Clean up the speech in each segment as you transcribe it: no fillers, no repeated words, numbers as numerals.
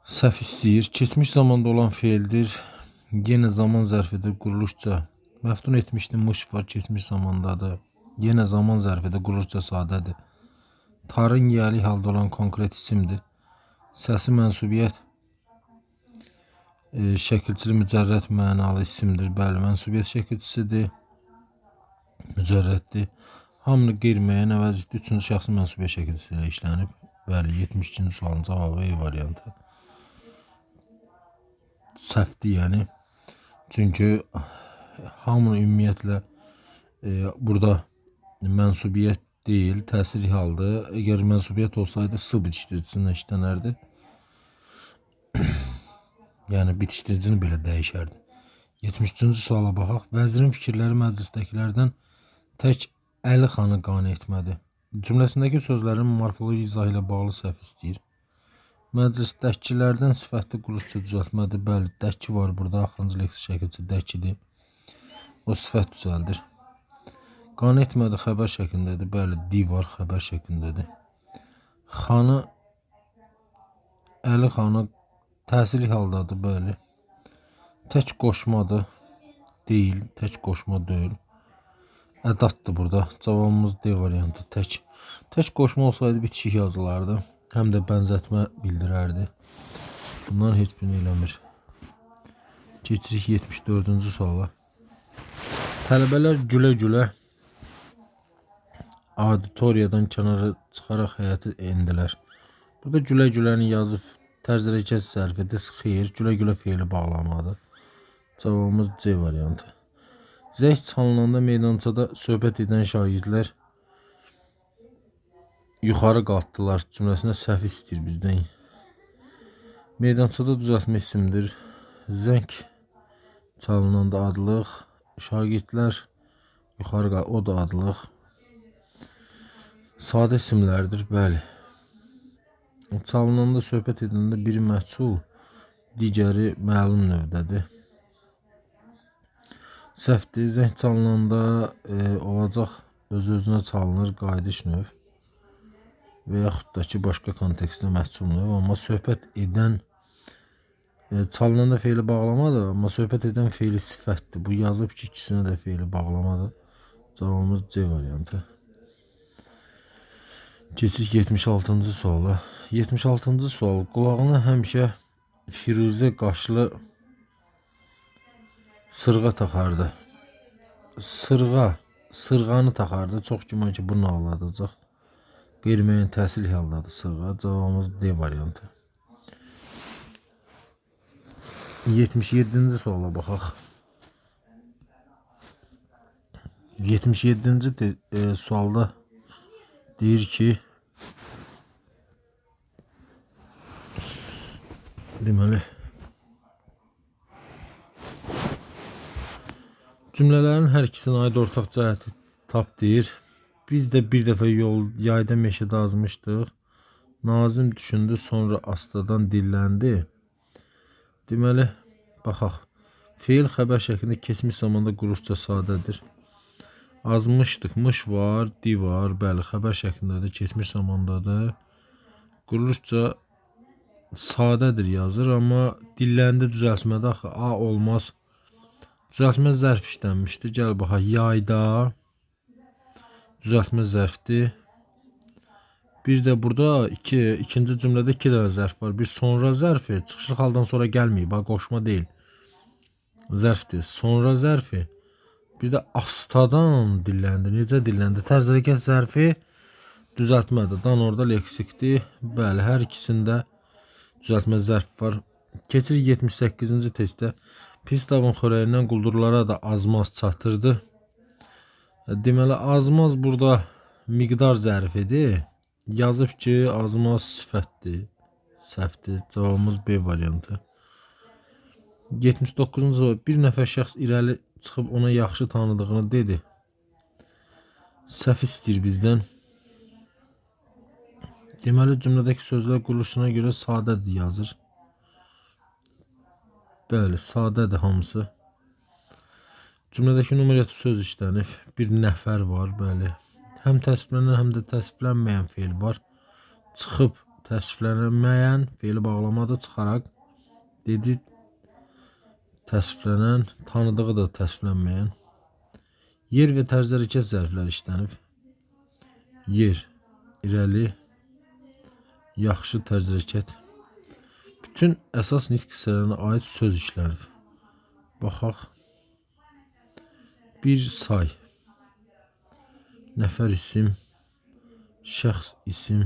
Səhv istəyir. Keçmiş zamanda olan feildir. Yenə zaman zərfidir, quruluşca. Məftun etmişdi, mış var, keçmiş zamandadır. Yenə zaman zərfidir, quruluşca sadədir. Tarın yiyəli halda olan konkret isimdir. Səsi mənsubiyyət şəkilçili mücərrəd mənalı isimdir. Bəli, mənsubiyyət şəkilçisidir. Mücərrəddir. Hamını qeyri-müəyyən əvəzlikdə üçüncü şəxsin mənsubiyyət şəkilçisi ilə işlənib. Bəli, 72-ci sualın cavabı E variantı. Səhvdir yəni. Çünki hamını ümumiyyətlə burada mənsubiyyət deyil, təsirli haldır. Əgər mənsubiyyət olsaydı s bitişdiricisindən işlənərdi. Yəni bitişdiricini belə dəyişərdi. 73-cü suala baxaq. Vəzirin fikirləri məclisdəkilərdən tək Əli xanı qane etmədi. Cümləsindəki sözlərin morfoloji izahı ilə bağlı səhv istəyir. Məclisdəkilərdən sifətli quruluşca düzəltmədir. Bəli, dəki var burada. Axırıncı leksik şəkilçi dəkidir. O sifət düzəldir. Qane etmədi xəbər şəklindədir. Bəli, di var xəbər şəklindədir. Xanı Əli xanı təsirli haldadır, bəli. Tək qoşmadır. Deyil, tək qoşma deyil. Ədaddır burada. Cavabımız D variantı. Tək. Tək qoşma olsaydı bitişik yazılardı. Həm də bənzətmə bildirərdi. Bunların heç birini eləmir. Keçirik 74-cü suala. Tələbələr gülə-gülə auditoriyadan kənara çıxaraq həyətə endilər. Burada gülə-güləni yazıb tərz hərəkət zərfidir. Xeyr, gülə-gülə feili bağlamadır. Cavabımız C variantı. Zəng çalınanda meydançada söhbət edən şagirdlər yuxarı qalxdılar cümləsində səhv istəyir bizdən. Meydançada düzəltmə isimdir. Zəng çalınanda adlıq, şagirdlər yuxarı qalx, o da adlıq. Sadə isimlərdir, bəli. Çalınanda söhbət edəndə biri məhsul, digəri məlum növdədir. Səhvdir. Zəng çalınanda olacaq öz-özünə çalınır qayıdış növ və yaxud da ki, başqa kontekstdə məhsul növ, amma söhbət edən çalınanda feili bağlamadır, amma söhbət edən feili sifətdir. Bu yazıb ki, ikisinə də feili bağlamadır. Cavabımız C variantı. Keçirik 76-cı suala. 76-cı sual. Qulağına həmişə firuzə qaşlı sırğa taxardı. Sırğa, sırğanı taxardı. Çox güman ki, bunu ağladacaq. Qeyri-müəyyən təhsil haldadır sırğa. Cavabımız D variantı. 77-ci suala baxaq. 77-ci sualda deyir ki, deməli, cümlələrin hər ikisinə aid ortaq cəhəti tap deyir. Biz də bir dəfə yol yayda meşədə azmışdıq. Nazim düşündü, sonra astadan dilləndi. Deməli, baxaq. Feil xəbər şəklində keçmiş zamanda quruluşca sadədir. Azmışdıq, mış var, di var, bəli, xəbər şəklindədir, keçmiş zamandadır. Quruluşca sadədir yazır, amma dilləndi düzəltmədə axı A olmaz. Düzəltmə zərf işlənmişdi. Gəl baxaq, yayda düzəltmə zərfdir. Bir də burada ikinci cümlədə iki dənə zərf var. Bir sonra zərfi çıxışlı haldan sonra gəlməyib, bax qoşma deyil. Zərfdir. Sonra zərfi. Bir də astadan dilləndi. Necə dilləndi? Tərz hərəkət zərfi düzəltmədir. Dan orada leksikdir. Bəli, hər ikisində düzəltmə zərf var. Keçirik 78-ci testdə. Pristavın xörəyindən quldurlara da azmaz çatırdı. Deməli, azmaz burada miqdar zərfidir. Yazıb ki, azmaz sifətdir. Səhvdir. Cavabımız B variantı. 79-cu sual. Bir nəfər şəxs irəli çıxıb ona yaxşı tanıdığını dedi. Səhv istəyir bizdən. Deməli, cümlədəki sözlər quruluşuna görə sadədir yazır. Bəli, sadədir hamısı. Cümlədəki numerativ söz işlənib. Bir nəfər var, bəli. Həm təsviflənən, həm də təsviflənməyən feil var. Çıxıb Təsviflənməyən feili bağlamadır, çıxaraq. Dedi, təsviflənən, tanıdığı da təsviflənməyən. Yer və tərz hərəkət zərfləri işlənib. Yer, irəli, yaxşı tərz hərəkət. Bütün əsas nitq hissələrinə aid söz işlənib. Baxaq. Bir say. Nəfər isim, şəxs isim,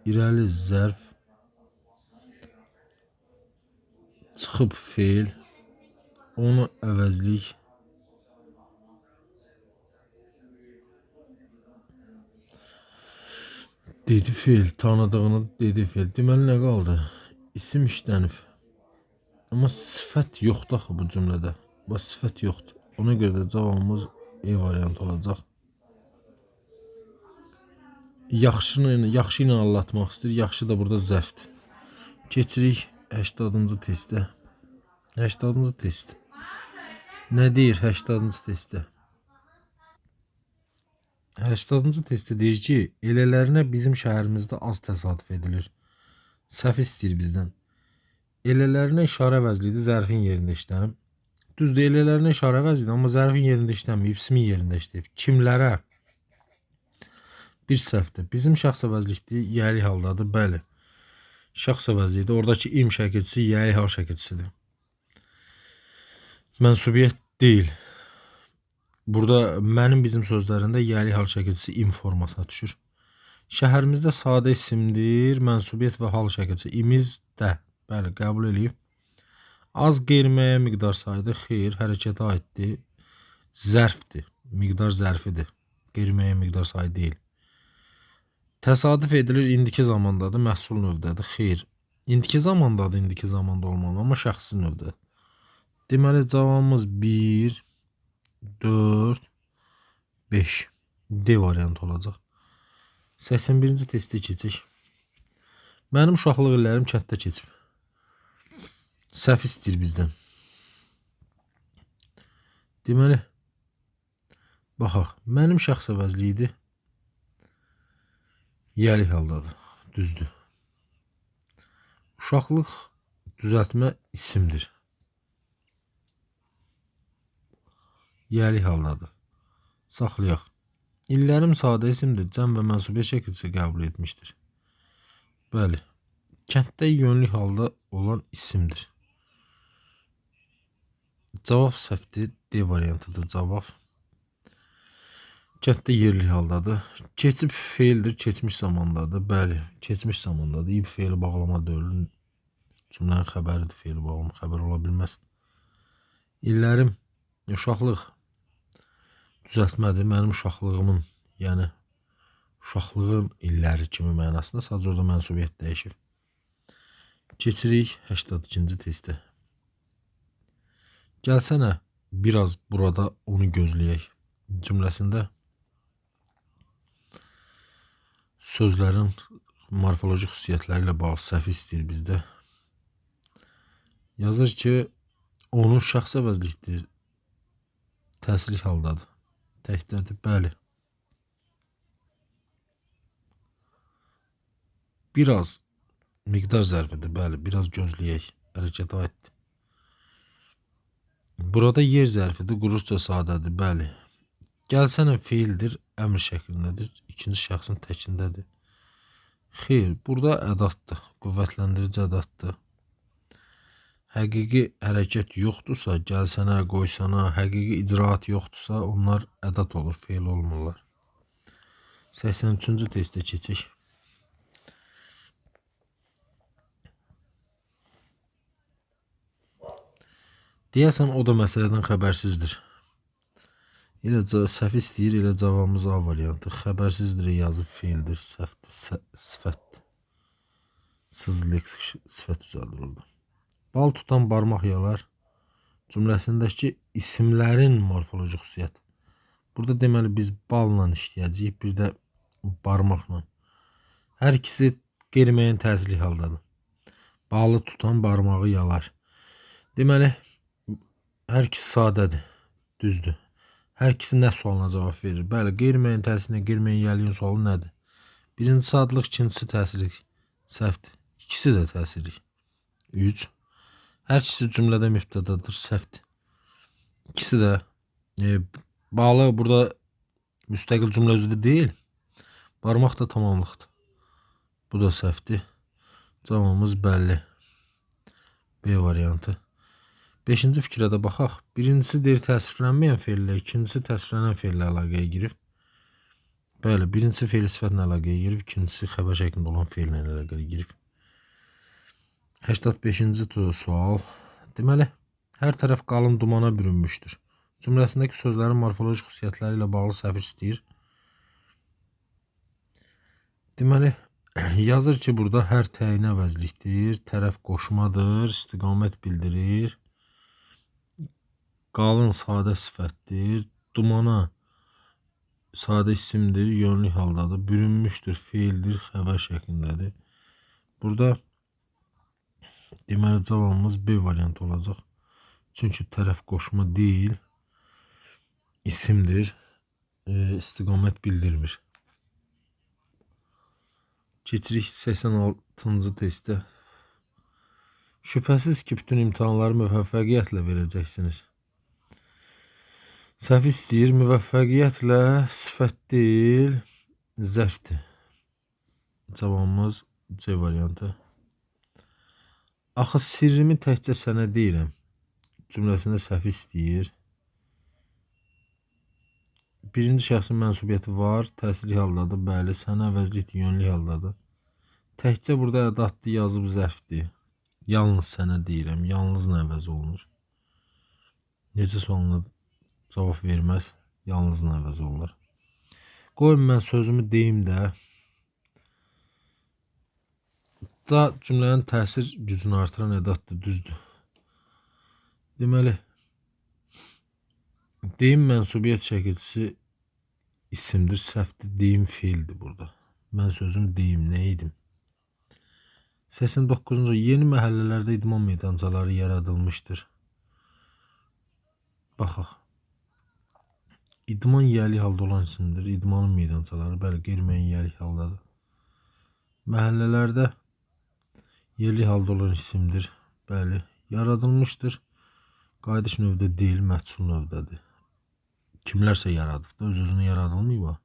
irəli zərf, çıxıb feil, onu əvəzlik, dedi feil, tanıdığını dedi feil. Deməli nə qaldı? İsim işlənib. Amma sifət yoxdur axı bu cümlədə. Bax, sifət yoxdur. Ona görə də cavabımız E variantı olacaq. Yaxşı ilə anlatmaq istəyir. Yaxşı da burada zərfdir. Keçirik 80-cı testə. 80-cı test. Nə deyir 80-cı testdə? 80-cı testdə deyir ki, elələrinə bizim şəhərimizdə az təsadüf edilir. Səhv istəyir bizdən. Elələrinə işarə əvəzlidir, zərfin yerində işlənib. Düzdür, elələrinə işarə əvəzlidir, amma zərfin yerində işlənməyib, ismin yerində işləyib. Kimlərə? Bir səhvdir. Bizim şəxs əvəzlikdir, yəli haldadır, bəli. Şəxs əvəzlidir. Oradakı im şəkilçisi yəli hal şəkilçisidir. Mənsubiyyət deyil. Burada mənim bizim sözlərində yəli hal şəkilçisi im formasına düşür. Şəhərimizdə sadə isimdir, mənsubiyyət və hal şəkilçisi imizdə. Bəli, qəbul eləyib. Az qeyri-müəyyən miqdar sayıdır. Xeyr, hərəkətə aiddir. Zərfdir. Miqdar zərfidir. Qeyri-müəyyən miqdar sayı deyil. Təsadüf edilir indiki zamandadır, məhsul növdədir. Xeyr. İndiki zamandadır, indiki zamanda olmalı, amma şəxsi növdədir. Deməli, cavabımız 1, 4, 5. D variantı olacaq. 81-ci testə keçək. Mənim uşaqlıq illərim kənddə keçib. Səhv istəyir bizdən. Deməli, baxaq. Mənim şəxs əvəzliyidir. Yəli haldadır. Düzdür. Uşaqlıq düzəltmə isimdir. Yəli haldadır. Saxlayaq. İllərim sadə isimdir. Cəm və mənsubiyyət şəkilçisi qəbul etmişdir. Bəli. Kənddə yönlü halda olan isimdir. Cavab səhvdir. D variantıdır cavab. Kənddə yerli haldadır. Keçib feildir, keçmiş zamandadır. Bəli, keçmiş zamandadır. İb feili bağlama deyil. Cümlənin xəbəridir, feili bağlama xəbər ola bilməz. İllərim, uşaqlıq düzəltmədir. Mənim uşaqlığımın, yəni uşaqlığın illəri kimi mənasında sadəcə orada mənsubiyyət dəyişir. Keçirik 82-ci testə. Gəlsənə, biraz burada onu gözləyək cümləsində sözlərin morfoloji xüsusiyyətləri ilə bağlı səhv istəyir bizdə. Yazır ki, onu şəxs əvəzlikdir, təsirli haldadır. Təkdədir, bəli. Biraz miqdar zərfidir, bəli, biraz gözləyək, hərəkətə aiddir. Burada yer zərfidir, quruşca sadədir, bəli. Gəlsənə feildir, əmr şəklindədir, ikinci şəxsin təkindədir. Xeyr, burada ədaddır, qüvvətləndirici ədaddır. Həqiqi hərəkət yoxdursa, gəlsənə, qoysana, həqiqi icraat yoxdursa, onlar ədad olur, feil olmurlar. 83-cü testə keçək. Deyəsən, o da məsələdən xəbərsizdir. Elə səhv istəyir, elə cavabımız A variantı. Xəbərsizdir yazıb feildir, səhvdir, sifətdir. Sız leksik sifət düzəldir orada. Bal tutan barmaq yalar cümləsindəki isimlərin morfoloji xüsusiyyəti. Burada deməli biz balla işləyəcəyik, bir də barmaqla. Hər ikisi qeyri-müəyyən təsirli haldadır. Balı tutan barmağı yalar. Deməli, hər ikisi sadədir, düzdür. Hər ikisi nə sualına cavab verir? Bəli, qeyri-müəyyən təsirinə qeyri-müəyyən yəliyin sualı nədir? Birincisi adlıq, ikincisi təsirlik. Səhvdir. İkisi də təsirlik. 3. Hər ikisi cümlədə mübtədadır. Səhvdir. İkisi də bağlı burada müstəqil cümlə üzvü deyil. Barmaq da tamamlıqdır. Bu da səhvdir. Cavabımız bəlli. B variantı. Beşinci fikrə də baxaq. Birincisi deyir təsriflənməyən feillə, ikincisi təsriflənən feillə əlaqəyə girib. Bəli, birincisi feil sifətlə əlaqəyə girib, ikincisi xəbər şəklində olan feillə əlaqəyə girib. 85-ci sual. Deməli, hər tərəf qalın dumana bürünmüşdür. Cümləsindəki sözlərin morfoloji xüsusiyyətləri ilə bağlı səhv istəyir. Deməli, yazır ki, burada hər təyin əvəzlikdir, tərəf qoşmadır, istiqamət bildirir. Qalın sadə sifətdir, dumana sadə isimdir, yönlü haldadır, bürünmüşdür, feildir, xəbər şəklindədir. Burada deməli cavabımız B variantı olacaq. Çünki tərəf qoşma deyil, isimdir, istiqamət bildirmir. Keçirik 86-cı testə. Şübhəsiz ki, bütün imtahanları müvəffəqiyyətlə verəcəksiniz. Səhv istəyir, müvəffəqiyyətlə sifət deyil, zərfdir. Cavabımız C variantı. Axı sirrimi təkcə sənə deyirəm. Cümləsində səhv istəyir. Birinci şəxsin mənsubiyyəti var, təsirli haldadır, bəli, sənə əvəzlikdir, yönlü haldadır. Təkcə burada ədaddır, yazıb zərfdir. Yalnız sənə deyirəm, yalnızla əvəz olunur. Necə sualına cavab verməz, yalnızla əvəz olunur. Qoyun mən sözümü deyim də. Da cümlənin təsir gücünü artıran ədaddır, düzdür. Deməli, deyim mənsubiyyət şəkilçisi isimdir, səhvdir, deyim feildir burada. Mən sözümü deyim, nə idim? 89-cu yeni məhəllələrdə idman meydançaları yaradılmışdır. Baxaq. İdman yiyəlik halda olan isimdir. İdmanın meydançaları, bəli, qeyri-müəyyən yiyəlik haldadır. Məhəllələrdə yerli halda olan isimdir. Bəli, yaradılmışdır. Qayıdış növdə deyil, məhsul növdədir. Kimlərsə yaradıb da, öz-özünə yaradılmayıb ha.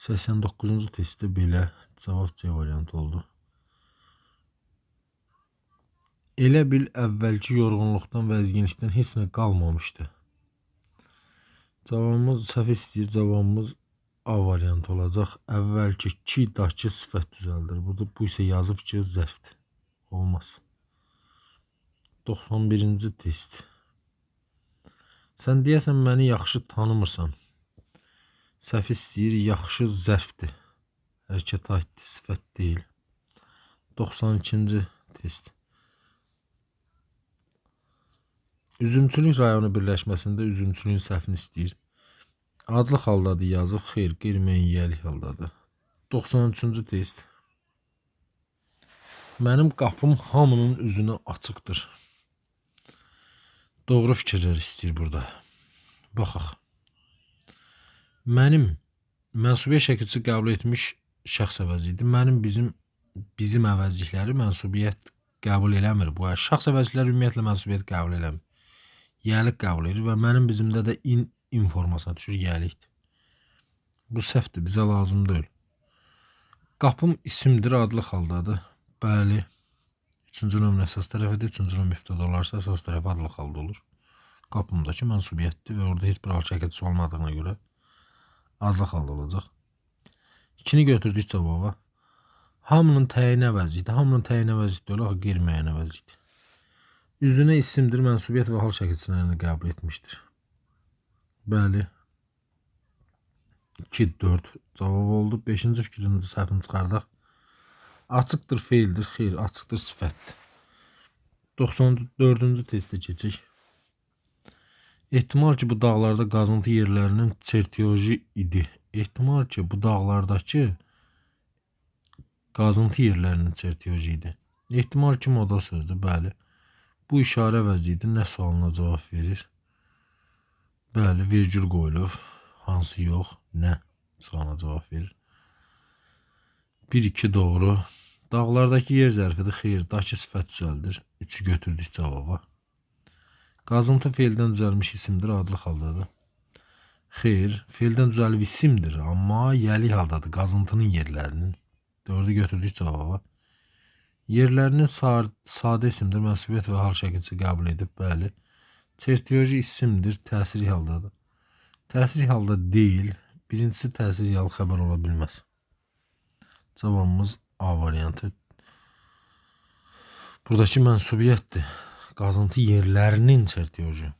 89-cu testdə belə cavab C variantı oldu. Elə bil əvvəlki yorğunluqdan və əzginlikdən heç nə qalmamışdı. Cavabımız səhv istəyir, cavabımız A variantı olacaq. Əvvəlki ki, dakı sifət düzəldir. Burada bu isə yazıb ki, zərfdir. Olmaz. 91-ci test. Sən deyəsən məni yaxşı tanımırsan. Səhv istəyir, yaxşı zərfdir. Hərəkət aiddir, sifət deyil. 92-ci test. Üzümçülük rayonu birləşməsində üzümçülüyün səhvini istəyir. Adlı haldadır yazıb, xeyr, qeyri-müəyyən yiyəlik haldadır. 93-cü test. Mənim qapım hamının üzünə açıqdır. Doğru fikirlər istəyir burada. Baxaq. Mənim mənsubiyyət şəkilçisi qəbul etmiş şəxs əvəzi idi. Mənim bizim əvəzlikləri mənsubiyyət qəbul eləmir. Bu şəxs əvəzlikləri ümumiyyətlə mənsubiyyət qəbul eləmir. Yiyəlik qəbul edir və mənim bizimdə də in formasına düşür, yiyəlikdir. Bu səhvdir, bizə lazım deyil. Qapım isimdir, adlı haldadır. Bəli. Üçüncü növün əsas tərəfidir. Üçüncü növ mübtəda olarsa, əsas tərəfi adlı halda olur. Qapımdakı mənsubiyyətdir və orada heç bir hal şəkilçisi olmadığına görə adlı halda olacaq. 2-ni götürdük cavaba. Hamının təyin əvəzi idi. Hamının təyin əvəzi deyil, axı qeyri-müəyyən əvəzi idi. Üzünə isimdir, mənsubiyyət və hal şəkilçilərini qəbul etmişdir. Bəli. 2, 4 cavab oldu. 5-ci fikrin səhvini çıxardaq. Açıqdır feildir, xeyr, açıqdır sifətdir. 94-cü testə keçək. Ehtimal ki, bu dağlarda qazıntı yerlərinin çertyoji idi. Ehtimal ki, bu dağlardakı qazıntı yerlərinin çertyoji idi. Ehtimal ki, modal sözdür, bəli. Bu işarə vəzi idi. Nə sualına cavab verir? Bəli, vergül qoyulub. Hansı yox, nə sualına cavab verir. 1, 2 doğru. Dağlardakı yer zərfidir. Xeyr, dakı sifət düzəldir. 3-ü götürdük cavaba. Qazıntı feildən düzəlmiş isimdir, adlıq haldadır. Xeyr, feildən düzəlib isimdir, amma yəlik haldadır, qazıntının yerlərinin. 4-ü götürdük cavaba. Yerlərinin sadə isimdir, mənsubiyyət və hal şəkilçisi qəbul edib, bəli. Çertyoji isimdir, təsiri haldadır. Təsiri halda deyil, birincisi təsiri hal xəbər ola bilməz. Cavabımız A variantı. Buradakı mənsubiyyətdir. Qazıntı yerlərinin çertyoju.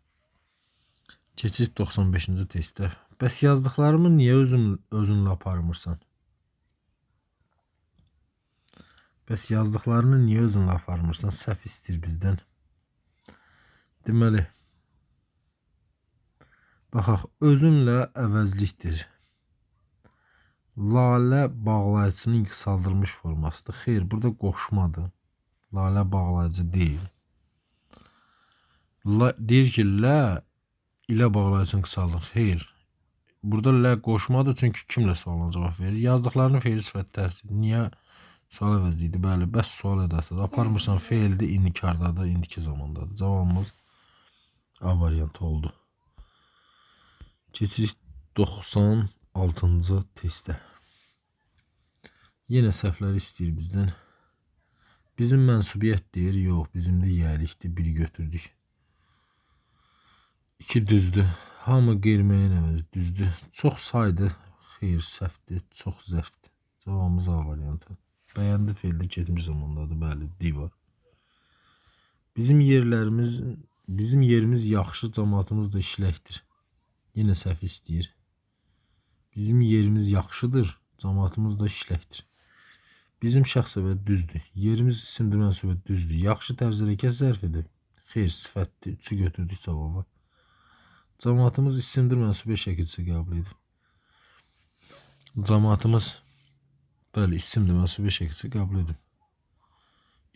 Keçirik 95-ci testə. Bəs yazdıqlarımı niyə özünlə aparmırsan? Bəs yazdıqlarını niyə özünlə aparmırsan? Səhv istəyir bizdən. Deməli, baxaq, özünlə əvəzlikdir. Lalə bağlayıcısının qısaldılmış formasıdır. Xeyr, burada qoşmadır. Lalə bağlayıcı deyil. Deyir ki, lə ilə bağlayıcısını qısaldın. Xeyr. Burada lə qoşmadır, çünki kimlə sualına cavab verir? Yazdıqlarının feili sifət təsir. Niyə sual əvəzlikdir? Bəli, bəs sual ədatıdır. Aparmırsan feildir, indikardadır, indiki zamandadır. Cavabımız A variantı oldu. Keçirik 96-cı testə. Yenə səhvləri istəyir bizdən. Bizim mənsubiyyət deyir, yox, bizim də yəlikdir, 1 götürdük. 2 düzdür. Hamı qeyri-müəyyən əvəzi düzdür. Çox saydır, xeyr, səhvdir, çox zərfdir. Cavabımız A variantı. Bəyəndi feildə keçmiş zamandadır, bəli, di var. Bizim yerimiz yaxşı, cəmaatımız da işləkdir. Yenə səhv istəyir. Bizim yerimiz yaxşıdır, cəmaatımız da işləkdir. Bizim şəxs əvəzi düzdür. Yerimiz isimdir, mənsubiyyət düzdür. Yaxşı tərz hərəkət zərfidir. Xeyr, sifətdir. 3-ü götürdük cavaba. Cəmaatımız isimdir, mənsubiyyət şəkilçisi qəbul edib. Cəmaatımız, bəli, isimdir, mənsubiyyət şəkilçisi qəbul edib.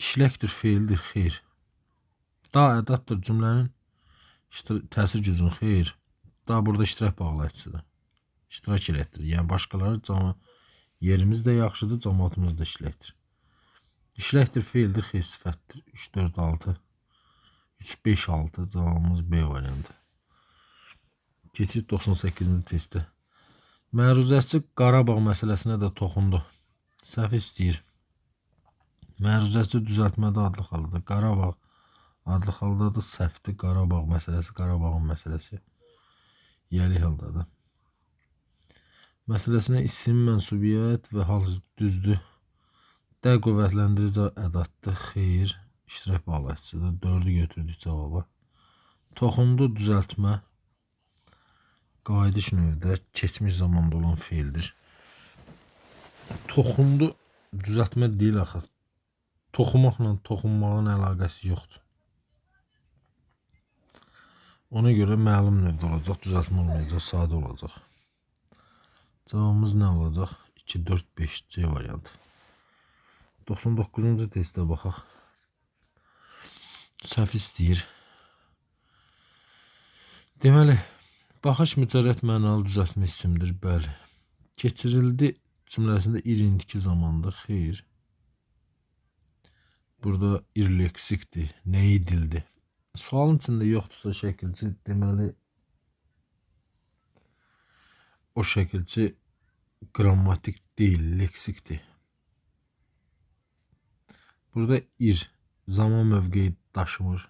İşləkdir, feildir, xeyr. Da ədaddır, cümlənin təsir gücünün, xeyr. Da burada iştirak bağlayıcısıdır. İştirak elətdirir. Yəni, başqaları yerimiz də yaxşıdır, cəmaatımız da işləkdir. İşləkdir, feildir, xeyr, sifətdir. 3, 4, 6, 3, 5, 6 cavabımız B variantı. Keçirik 98-ci testə. Məruzəçi Qarabağ məsələsinə də toxundu. Səhv istəyir. Məruzəçi düzəltmədə adlıq haldadır. Qarabağ adlıq haldadır, səhvdir. Qarabağ məsələsi, Qarabağın məsələsi yəlik haldadır. Məsələsinə isim, mənsubiyyət və hal düzdür. Də qüvvətləndirici ədaddır. Xeyr, iştirak bağlayıcısıdır. 4-ü götürdük cavaba. Toxundu düzəltmə. Qayıdış növdə keçmiş zamanda olan feildir. Toxundu düzəltmə deyil axı. Toxumaqla toxunmağın əlaqəsi yoxdur. Ona görə məlum növdə olacaq, düzəltmə olmayacaq, sadə olacaq. Cavabımız nə olacaq? 2, 4, 5 C variantı. 99-cu testə baxaq. Səhv istəyir. Deməli, baxış mücərrəd mənalı düzəltmə isimdir, bəli. Keçirildi cümləsində ir indiki zamandır, xeyr. Burada ir leksikdir, nə edildi? Sualın içində yoxdursa şəkilçi, deməli, o şəkilçi qrammatik deyil, leksikdir. Burada ir zaman mövqeyi daşımır.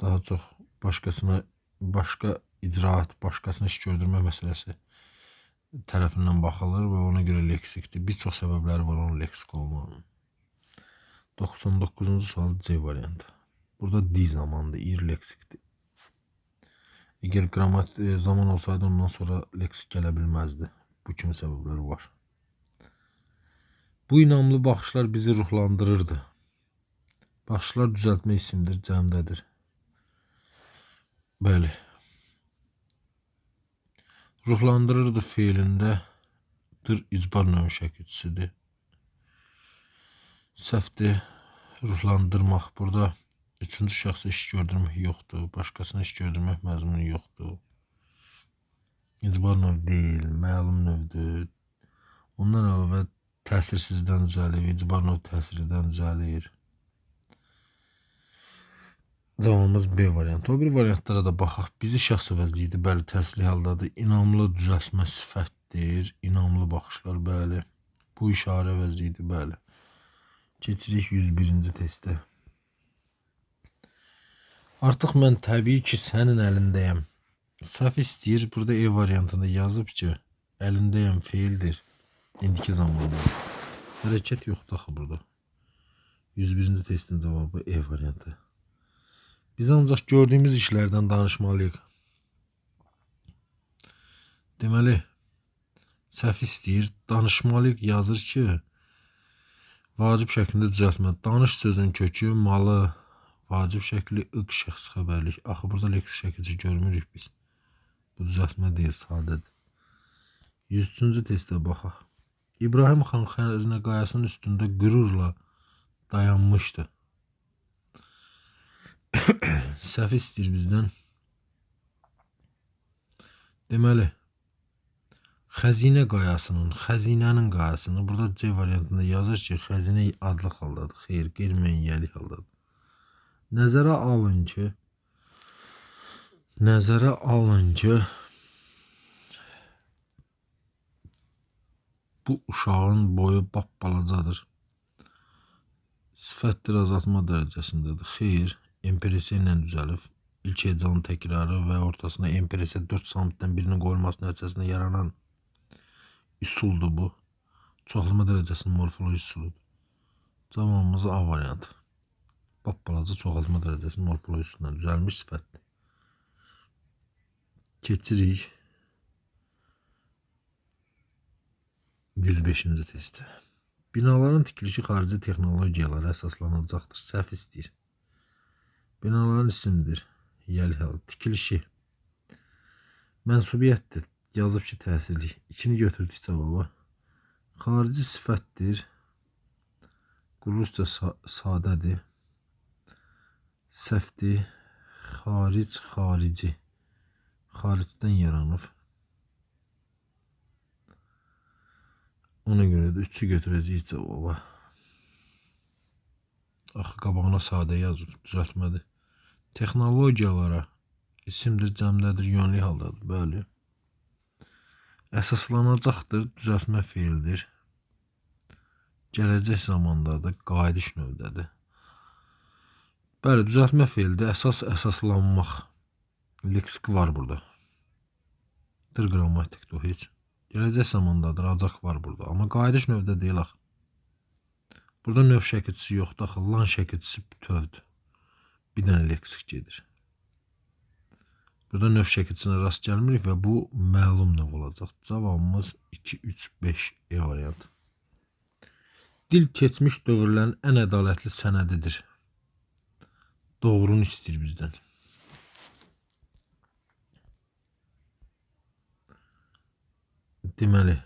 Daha çox başqasına, başqa icraat, başqasına iş gördürmə məsələsi tərəfindən baxılır və ona görə leksikdir. Bir çox səbəbləri var onun leksik olmağının. 99-cu sual C variantı. Burada di zamandır, ir leksikdir. Əgər qrammat zaman olsaydı ondan sonra leksik gələ bilməzdi. Bu kimi səbəbləri var. Bu inamlı baxışlar bizi ruhlandırırdı. Baxışlar düzəltmə isimdir, cəmdədir. Bəli. Ruhlandırırdı feilində dır icbar növü şəkilçisidir. Səhvdir. Ruhlandırmaq. Burada üçüncü şəxsə iş gördürmək yoxdur. Başqasına iş gördürmək məzmunu yoxdur. İcbar növ deyil, məlum növdür. Ondan əlavə Təsirsizdən düzəlir, icbar növ təsirdən düzəlir. Cavabımız B variantı. O bir variantlara da baxaq. Bizi şəxs əvəzliyidi, bəli, təsirli haldadır. İnamlı düzəltmə sifətdir. İnamlı baxışlar, bəli. Bu işarə əvəzliyidi, bəli. Keçirik 101-ci testə. Artıq mən təbii ki, sənin əlindəyəm. Səhv istəyir. Burada E variantında yazıb ki, əlindəyəm feildir. İndiki zamanda. Hərəkət yoxdur axı burada. 101-ci testin cavabı E variantı. Biz ancaq gördüyümüz işlərdən danışmalıyıq. Deməli, səhv istəyir. Danışmalıyıq yazır ki, vacib şəklində düzəltmə. Danış sözünün kökü, malı, vacib şəkli, ıq şəxs xəbərlik. Axı burada leksik şəkilçi görmürük biz. Bu düzəltmə deyil, sadədir. 103-cü testə baxaq. İbrahim xan xəzinə qayasının üstündə qürurla dayanmışdı. Səhv istəyir bizdən. Deməli, xəzinə qayasının, xəzinənin qayasını burada C variantında yazır ki, xəzinə adlıq haldadır. Xeyr, qeyri-müəyyənlik haldadır. Nəzərə alın ki, bu uşağın boyu bap balacadır. Sifətdir, azaltma dərəcəsindədir. Xeyr, MPRS ilə düzəlib. İlk hecanın təkrarı və ortasına MPRS 4 samitdən birinin qoyulması nəticəsində yaranan üsuldur bu. Çoxlama dərəcəsinin morfoloji üsuludur. Cavabımız A variantı. Bap balaca çoxaltma dərəcəsinin morfoloji üsulundan düzəlmiş sifətdir. Keçirik 105-ci testə. Binaların tikilişi xarici texnologiyalara əsaslanacaqdır. Səhv istəyir. Binaların isimdir. Yəli hal. Tikilişi. Mənsubiyyətdir. Yazıb ki, təsirli. 2-ni götürdük cavaba. Xarici sifətdir. Quruluşca sadədir. Səhvdir. Xaric, xarici. Xaricdən yaranıb. Ona görə də 3-ü götürəcəyik cavaba. Axı qabağına sadə yazıb, düzəltmədir. Texnologiyalara isimdir, cəmdədir, yönlü haldadır. Bəli. Əsaslanacaqdır, düzəltmə feildir. Gələcək zamandadır, qayıdış növdədir. Bəli, düzəltmə feildir. Əsas əsaslanmaq. Leksik var burada. Dır qrammatikdir o heç. Gələcək zamandadır, acaq var burada. Amma qayıdış növdə deyil axı. Burada növ şəkilçisi yoxdur axı. Lan şəkilçisi bütövdür. Bir dənə leksik gedir. Burada növ şəkilçisinə rast gəlmirik və bu məlum növ olacaq. Cavabımız 2, 3, 5 E variantı. Dil keçmiş dövrlərin ən ədalətli sənədidir. Doğrunu istəyir bizdən. Deməli,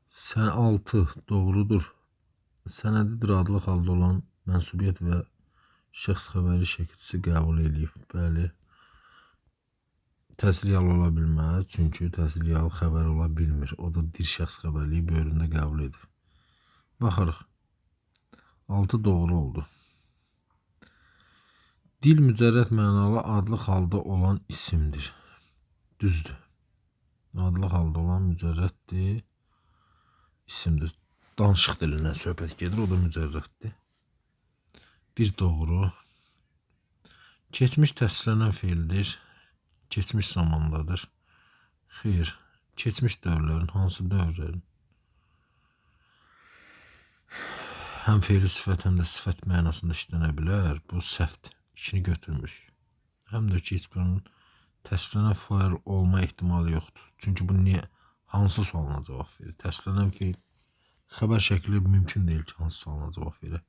sən 6 doğrudur. Sənədidir adlıq halda olan mənsubiyyət və şəxs xəbəri şəkilçisi qəbul eləyib. Bəli. Təsirli hal ola bilməz, çünki təsirli hal xəbər ola bilmir. O da dir şəxs xəbərliyi böyründə qəbul edib. Baxırıq. 6 doğru oldu. Dil mücərrəd mənalı adlıq halda olan isimdir. Düzdür. Adlıq halda olan mücərrəddir, isimdir. Danışıq dilindən söhbət gedir, o da mücərrəddir. Bir doğru. Keçmiş təsvirlənən feildir. Keçmiş zamandadır. Xeyr, keçmiş dövrlərin, hansı dövrlərin? Həm feili sifət, həm də sifət mənasında işlənə bilər. Bu səhvdir. İkini götürmüş. Həm də ki, heç bunun təsvirlənən feil olma ehtimalı yoxdur. Çünki bu niyə hansı sualına cavab verir? Təsvirlənən feil xəbər şəkli mümkün deyil ki, hansı sualına cavab verir.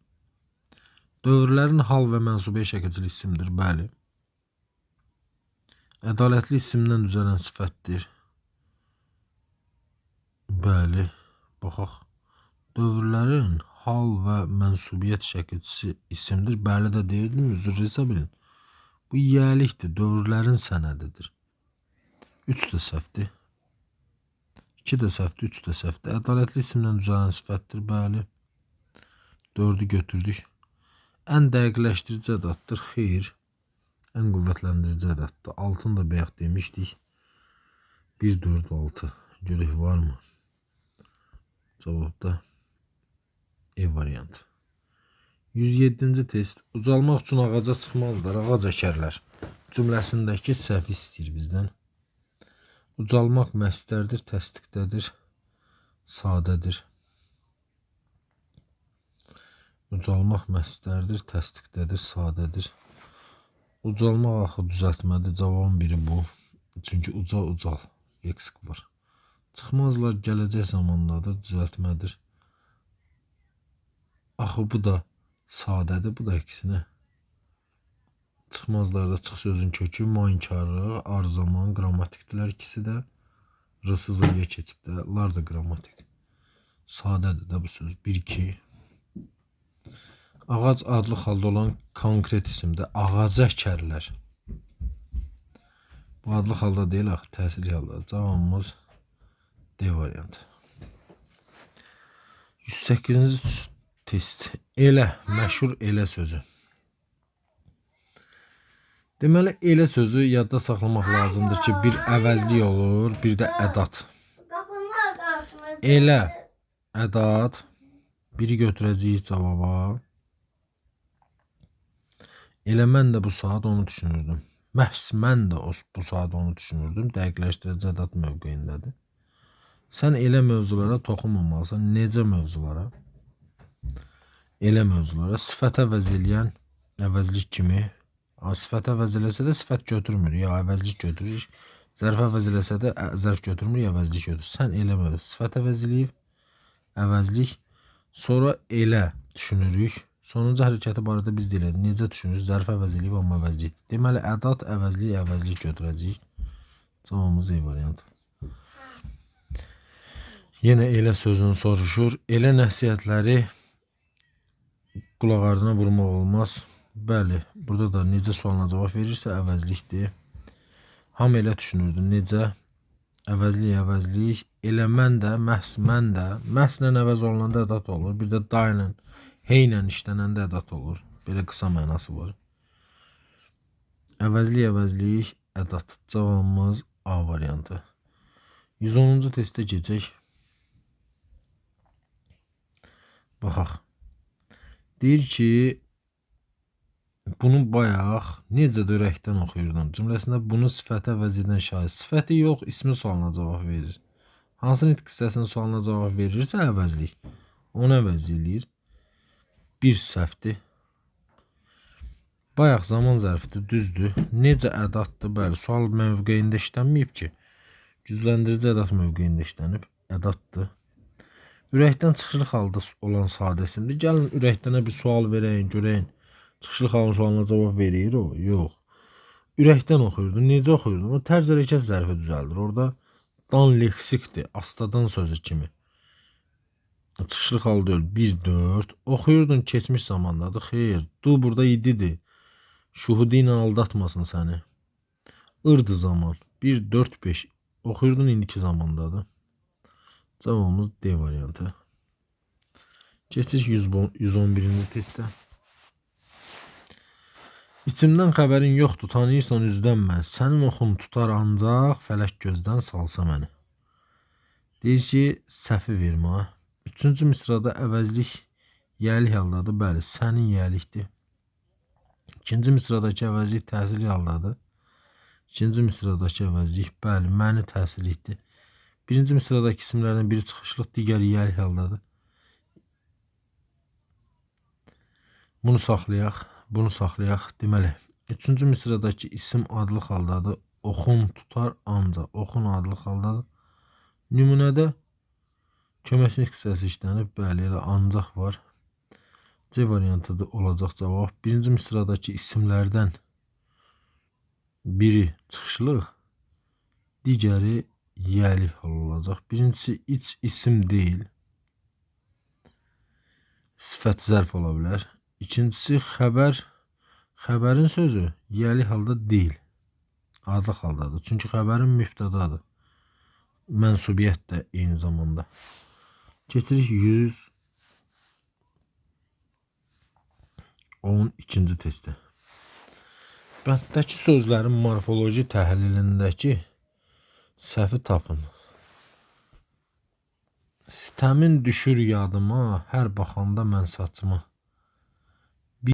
Dövrlərin hal və mənsubiyyət şəkilçili isimdir. Bəli. Ədalətli isimdən düzələn sifətdir. Bəli. Baxaq. Dövrlərin hal və mənsubiyyət şəkilçisi isimdir. Bəli də deyildim, üzr hesab edin. Bu yiyəlikdir, dövrlərin sənədidir. 3 də səhvdir. 2 də səhvdir, 3 də səhvdir. Ədalətli isimlə düzələn sifətdir, bəli. 4-ü götürdük. Ən dəqiqləşdirici ədaddır, xeyr. Ən qüvvətləndirici ədaddır. 6-nı da bayaq demişdik. 1, 4, 6. Görək varmı? Cavabda E variantı. 107-ci test. Ucalmaq üçün ağaca çıxmazlar, ağac əkərlər. Cümləsindəki səhvi istəyir bizdən. Ucalmaq məstərdir, təsdiqdədir, sadədir. Ucalmaq məstərdir, təsdiqdədir, sadədir. Ucalmaq axı düzəltmədir. Cavabın biri bu. Çünki uca, ucal leksik var. Çıxmazlar gələcək zamandadır, düzəltmədir. Axı bu da sadədir, bu da əksinə. Çıxmazlarda çıx sözün kökü, mankarı, arzaman, qrammatikdirlər ikisi də. R-sız I-ya keçib də, lar da qrammatik. Sadədir də bu söz. 1, 2. Ağac adlı halda olan konkret isimdir. Ağac əkərlər. Bu adlı halda deyil axı, təsirli halda. Cavabımız D variantı. 108-ci test. Elə, məşhur elə sözü. Deməli, elə sözü yadda saxlamaq lazımdır ki, bir əvəzlik olur, bir də ədat. Elə, ədat, biri götürəcəyik cavaba. Elə mən də bu saat onu düşünürdüm. Məhz mən də bu saat onu düşünürdüm. Dəqiqləşdirici ədat mövqeyindədir. Sən elə mövzulara toxunmamalısan. Necə mövzulara? Elə mövzulara. Sifət əvəz eləyən əvəzlik kimi. Sifət əvəz eləsə də sifət götürmür. Ya əvəzlik götürür. Zərf əvəz eləsə də zərf götürmür, ya əvəzlik götürür. Sən elə mövzu. Sifət əvəz eləyib, əvəzlik. Sonra elə düşünürük. Sonuncu hərəkəti barədə biz də elə necə düşünürük? Zərf əvəz eləyib, amma əvəzlik. Deməli, ədat, əvəzlik, əvəzlik götürəcəyik. Cavabımız E variantı. Yenə elə sözünü soruşur. Elə nəsihətləri qulaq ardına vurmaq olmaz. Bəli, burada da necə sualına cavab verirsə əvəzlikdir. Hamı elə düşünürdü. Necə? Əvəzlik, əvəzlik. Elə mən də, məhz mən də. Məhzlə əvəz olunanda ədat olur. Bir də da ilə, hey ilə işlənəndə ədat olur. Belə qısa mənası var. Əvəzlik, əvəzlik, ədat. Cavabımız A variantı. 110-cu testə keçək. Baxaq. Deyir ki, bunu bayaq necə də ürəkdən oxuyurdun. Cümləsində bunu sifətə əvəz edən şahid. Sifəti yox, ismi sualına cavab verir. Hansı nitq hissəsinin sualına cavab verirsə əvəzlik. Onu əvəz eləyir. Bir səhvdir. Bayaq zaman zərfidir, düzdür. Necə ədatdır? Bəli, sual mövqeyində işlənməyib ki. Gücləndirici ədat mövqeyində işlənib. Ədatdır. Ürəkdən çıxışlıq halda olan sadə isimdir. Gəlin ürəkdənə bir sual verəyin, görəyin. Çıxışlıq halın sualına cavab verir o? Yox. Ürəkdən oxuyurdu. Necə oxuyurdu? O tərz hərəkət zərfi düzəldir. Orada dan leksikdir. Astadan sözü kimi. Çıxışlıq halı deyil. 1, 4. Oxuyurdun keçmiş zamandadır. Xeyr. Du burada ididir. Şuhudi ilə aldatmasın səni. Irdı zaman. 1, 4, 5. Oxuyurdun indiki zamandadır. Cavabımız D variantı. Keçirik 111-ci testə. İçimdən xəbərin yoxdur, tanıyırsan üzdən mən. Sənin oxun tutar ancaq fələk gözdən salsa məni. Deyir ki, səhvi vermə. Üçüncü misrada əvəzlik yəlik haldadır. Bəli, sənin yəlikdir. İkinci misradakı əvəzlik təsirli haldadır. İkinci misradakı əvəzlik, bəli, məni təsirlikdir. Birinci misradakı isimlərdən biri çıxışlıq, digəri yəlik haldadır. Bunu saxlayaq, bunu saxlayaq. Deməli, üçüncü misradakı isim adlıq haldadır. Oxun tutar ancaq. Oxun adlıq haldadır. Nümunədə köməkçilik hissəsi işlənib. Bəli, elə ancaq var. C variantıdır olacaq cavab. Birinci misradakı isimlərdən biri çıxışlıq, digəri yəlik hal olacaq. Birincisi iç isim deyil. Sifət zərf ola bilər. İkincisi xəbər, xəbərin sözü yəlik halda deyil. Adlıq haldadır. Çünki xəbərin mübtədadır. Mənsubiyyət də eyni zamanda. Keçirik 112-ci testə. Bənddəki sözlərin morfoloji təhlilindəki səhvi tapın. Sitəmin düşür yadıma, hər baxanda mən saçıma.